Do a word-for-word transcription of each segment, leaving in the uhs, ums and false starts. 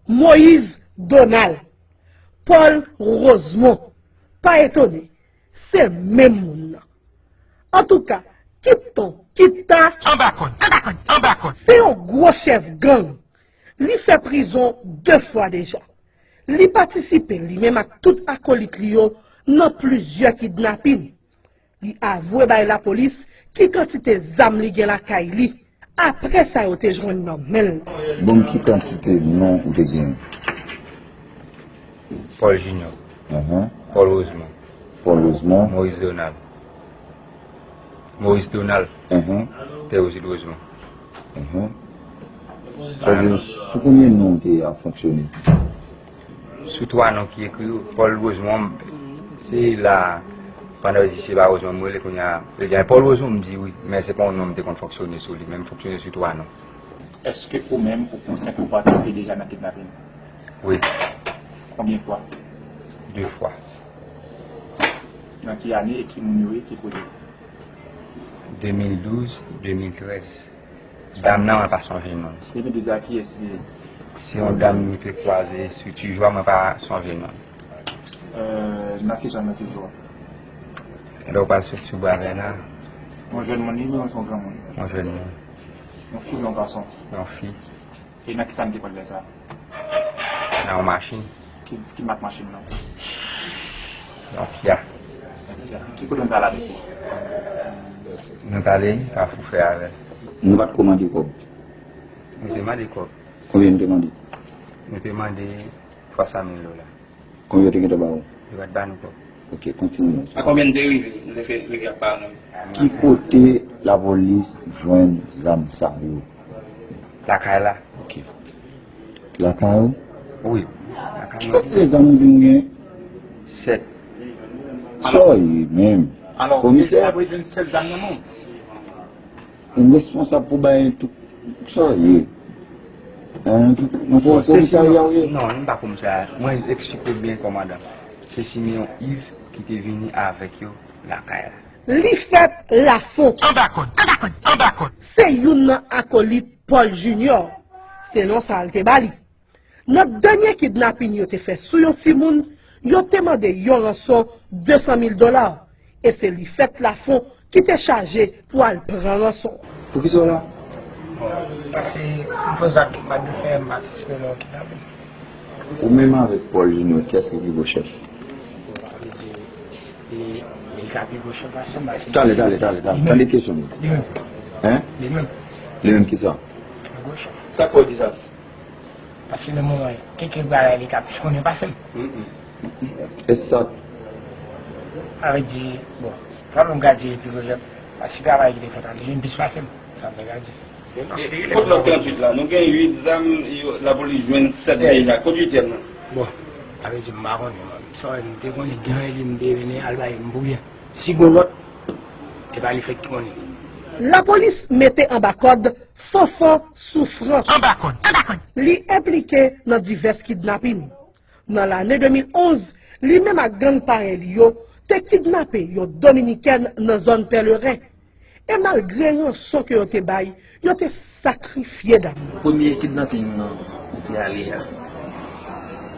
Moïse Donald, Paul Rosemond. Pa etone, se menm moun nan. Antouka, kit ton, kit ta, anba kòd, anba kòd, anba kòd. Se yon gwo chèf gang. Li fè prizon de fwa deja. Li patisipe, li menm ak tout akolit li yo, nan plizyè kidnapin. Li avwe bay lapolis ki kantite zam li gen lakay li, apre sa yo te jwenn nan men l. Ban m ki kantite non ou te gen? Paul Junior. Ahan. Paul Rosemond. Paul Rosemond. Maurice Donald. Maurice Donald. Ahan. Théophile Rosemond. Ahan. Sa vle di, sou konbyen non ou te ap fonksyone? Sou twa non ki ekri yo, Paul Rosemond, se la, pandan yo di se pa Rosemond m rele, kounye a, yo di, "Paul Rosemond," m di wi, men se pa yon non m te konn fonksyone sou li, men m fonksyone sou twa non. Èske ou menm ou konsyan ke ou patisipe deja nan kidnapin? Wi. Konbyen fwa? De fwa. Nan ki ane e ki moun yo ye, ki kote? De mil douz, de mil trèz. Dam nan, mwen pa sonje non l. De mil douz la, kiyès li ye? Se yon dam nou te kwaze sou Tijwa, mwen pa sonje non l. Euh, nan ki zòn nan Tijwa? Lè w pral soti sou Bravè la. Yon jèn moun li, oubyen se yon granmoun? Yon jèn moun. Yon fi oubyen yon gason? Yon fi. E nan kisa nou te pran lè sa? Nan yon machin. Ki, ki mak machin nan? Yon Kia. Ki kote nou t al avèk li? Nou t ale Kafou Fè avè l. Nou pa t ko mande kòb? Nou te mande kòb. Konbyen nou te mande? Nou te mande twa san mil dola. Konbyen yo te gentan ba ou? Yo pa t ba nou kòb. Ok, kontinye. A konbyen n te rive? Nou te fè rive ak paran nou. Ki kote lapolis jwenn zam sa yo? Lakay la. Ok. Lakay ou? Wi. Lakay mwen. Ki kantite zam ou di nou gen? Sèt. Sa w ye menm? Komisè? Alò, komisè ap retire sèt zam nan men w. Ou responsab pou bay tout sa w ye. Hein, tout, nan komisarya w ye? Non, m pa komisarya. Mwen eksplike w byen, kòmandan. Se Simeon Yves ki te vini avèk yo lakay la. Li fèt Lafon. Anba kòd, anba kòd, anba kòd. Se youn nan akolit Paul Junior. Se non sa l te ba li. Nan dènye kidnapin yo te fè sou yon timoun, yo te mande yon ranson de san mil dola, e se Lifèt Lafon ki te chaje pou al pran ranson. Poukisa w la? Bon, paske m fè zak, m pa dwe fè, m patisipe nan yon kidnapin. Ou menm avèk Paul Junior, kiyès ki pi gwo chèf? Bon, sa vle di, li, li ka pi gwo chèf pase m, paske... Talè, talè, talè, talè. Li menm. Tande kesyon m nan. Li menm. Hein? Li menm. Li menm kisa? Pi gwo chèf. Sa k fè w di sa? Paske nan moman, kèk bagay li ka plis konnen pase m. E sa? Sa vle di, bon, pa menm ka di li pi gwo chèf, paske travay ki te fèt la, li jwenn plis pase m. Sa m te ka di. E, e, kot lòt tranntuit la? Nou gen uit zam, yo, lapolis jwenn sèt deja. Kot uityèm nan? Bon, sa vle di m pa konnen, man. Sa w wè, m te konnen gen li, m te vini al bay m pou byen. Si gon lòt, e pa li fèk ki konnen. Lapolis mete anba kòd Fanfan Soufrans. Anba kòd, anba kòd. Li enplike nan divès kidnapin. Nan lane de mil onz, li menm ak gang parèy li yo te kidnape yon dominikèn nan zòn Pèleren. E malgre ranson ke yo te bay, yo te sakrifye dam nan. Premye kidnaping nan ou te ale a,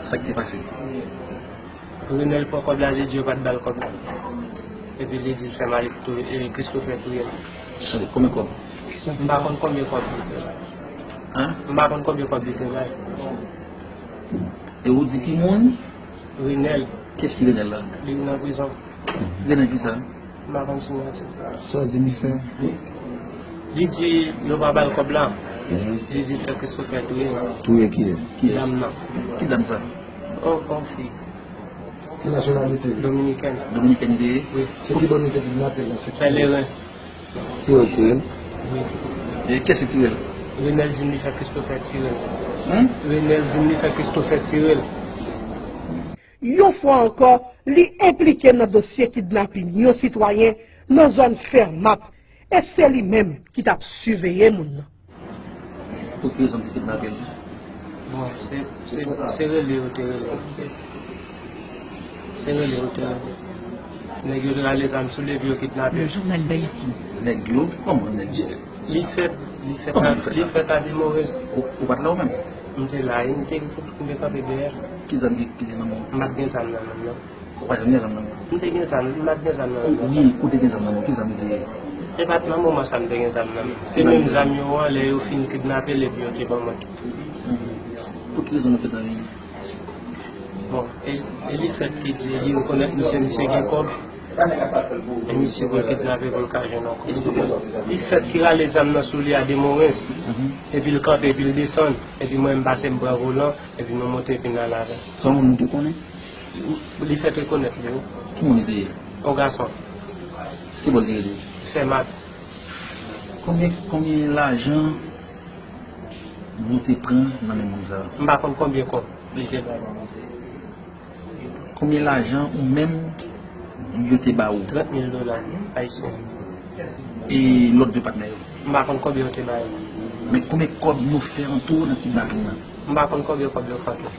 sa k te pase? Renèl pran kòb la, li di yo pa t ba l kòb la. Epi li di l fè mal, e Christopher touye l. Tande, konbyen kòb? M pa konn konbyen kòb li te bay. Hein? M pa konn konbyen kòb li te bay. E ou di ki moun? Renèl. Kiyès ki Renèl la? Li nan prizon. Renèl kisa? M pa konn si mwen se sa. Sa w di m li fè? Li di yo pa ba l kòb la. Mhm. Li di fè Christopher touye l. Touye kiyès? Kiyès? Dam nan. Ki dam sa? Oh, oh, fi. Ki nasyonalite? Dominikèn. Dominikèn li te ye? Wi. Se ki bò nou te kidnape l la? Se ki... Pèleren. Tire l, tire l. Wi. E kiyès ki tire l? Renèl di m li fè Christopher tire l. Hein? Renèl di m li fè Christopher tire l. Yon fwa ankò, li enplike nan dosye kidnapin yon sitwayen nan zòn Fèmat, e se li menm ki t ap siveye moun nan. Pou ki rezon te kidnape l? Bon, se, se, se rele yo te rele. Se rele yo te rele. Nèg yo te rale zam sou li, epi yo kidnape l. Le Journal d'Haïti. Nèg yo? Kòman nèg yo? Li fèt, li fèt a, li fèt a Demorens. Ou, ou pa t la ou menm? M te la, e m te, m te kanpe dèyè. Ki zam ki, ki te nan men w? M pa t gen zam nan men m, non. Ou pa t gen zam nan men w? M te gen zam, m pa t gen zam nan men m. Wi, ou te gen zam nan men w, ki zam ki te ye? E pa t nan moman sa m te gen zam nan men m. Se menm zam yo an, lè yo fin kidnape l epi yo te ban mwen. Pou ki rezon nou fè nan li? Bon, e, e li fèt ki di, li rekonèt misye, misye gen kòb. E misye pou l kidnape pou l ka jwenn yon kòb. Li fèt ki rale zam nan sou li a de Morens. Epi l kanpe, epi l desann. Epi mwen, m pase, m pran volan. Epi nou monte, epi n ale avè l. Se yon moun nou te konnen? Li fèt rekonèt li, wi. Ki moun li te ye? Yon gason. Ki bò l te rete? Fèmas. Konbyen, konbyen lajan nou te pran nan men moun sa a? M pa konn konbyen kòb li te bay. Konbyen lajan ou menm yo te ba ou? Trant mil dola ayisyen. E lòt de patnè yo? M pa konn konbyen yo te ba yo. Men konbyen kòb nou fè an tou nan kidnaping nan? M pa konn konbyen kòb yo fè an tou.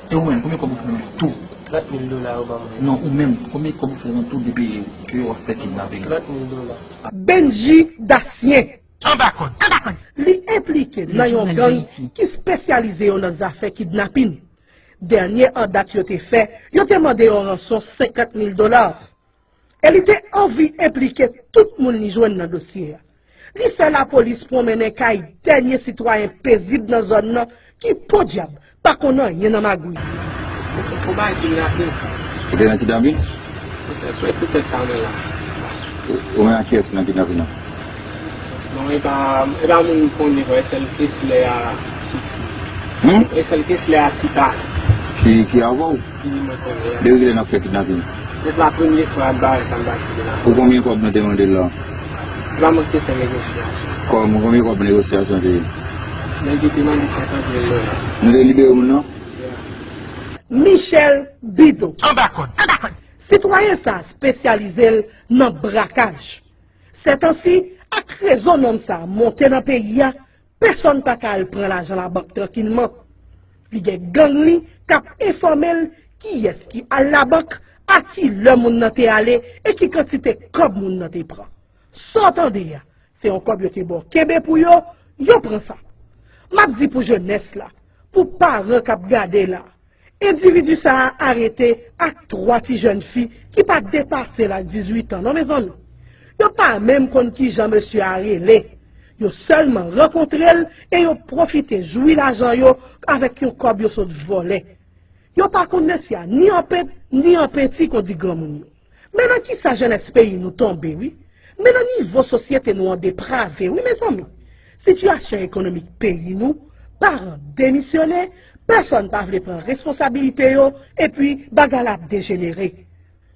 E ou menm, konbyen kòb ou fè an tou? Trant mil dola yo ban mwen. Non, ou menm, konbyen kòb ou fè an tou depi ke w ap fè kidnaping? Trant mil dola. Bendji Dasyen. Anba kòd, anba kòd. Li enplike nan yon gang ki espesyalize yo nan zafè kidnapin. Dènye an dat yo te fè, yo te mande yon ranson senkant mil dola. E li te anvi enplike tout moun li jwenn nan dosye a. Li fè lapolis pwonmennen kay dènye sitwayen pezib nan zòn nan ki podyab pa konn anyen nan magouy. Ou bay kidnapin. Ou te nan kidnapin? Poutèt, wi, poutèt sa mwen la. Ou, ou menm ak kiyès ki nan kidnapin nan? Bon, e pa, e pa moun m konnen, bon, e sèl Kesler a Titi. Hmm? E sèl Kesler a Tita. Ki, ki avè w? Ki mwen konnen. Depi kilè n ap fè kidnapin? Depi la premye fwa bagay sa m pase de la. Pou konbyen kòb nou te mande l la? L pa manke fè negosyasyon. Kòb, konbyen kòb negosyasyon te ye? Nèg yo te mande senkant mil dola. Nou te libere moun nan? Michel Bido. Anba kòd, anba kòd. Sitwayen sa a espesyalize l nan brakaj. Sètansi, ak rezon nonm sa a monte nan peyi a, pèsonn pa ka al pran lajan labank trankilman. Li gen gang li k ap enfòme l kiyès ki al labank, a kilè moun nan te ale e ki kantite kòb moun nan te pran. Sa w tande a, se yon kòb yo te ba w kenbe pou yo, yo pran sa. M ap di pou jenès la, pou paran k ap gade la, endividi sa a arete ak twa ti jèn fi ki pa depase laj dizuit an non, mezanmi. Yo pa menm konn kijan mesye a rele. Yo sèlman rankontre l e yo pwofite jwi lajan yo avèk yon kòb yo sot vòlè. Yo pa konn mesye a ni an pent, ni an penti, kon di granmoun yo. Men nan kisa jenès peyi nou tonbe, wi. Men nan nivo sosyete nou an deprave, wi, mezanmi. Sitiyasyon ekonomik peyi nou, paran demisyone, pèsonn pa vle pran responsabilite yo, epi bagay la ap dejenere.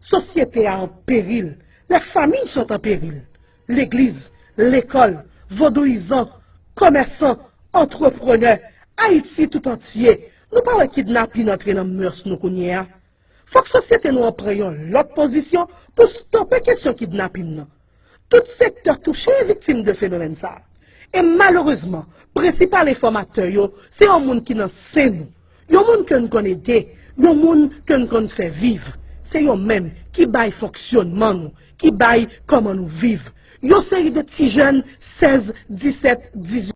Sosyete a an peril, les familles sont en péril. Legliz, lekòl, vodouyizan, komèsan, antreprenè, Ayiti tout antye, nou pa wè kidnapin antre nan mœurs nou kounye a. Fòk sosyete nou an pran yon lòt pozisyon pou stope kesyon kidnapin nan. Tout sektè touche e viktim de fenomèn sa a. E malerezman, prensipal enfòmatè yo se yon moun ki nan sen nou, yon moun ke n konn ede, yon moun ke n konn fè viv. Se yo menm ki bay fonksyònman nou, ki bay kòman nou viv. Yon seri de ti jèn sèz, disèt, dizuit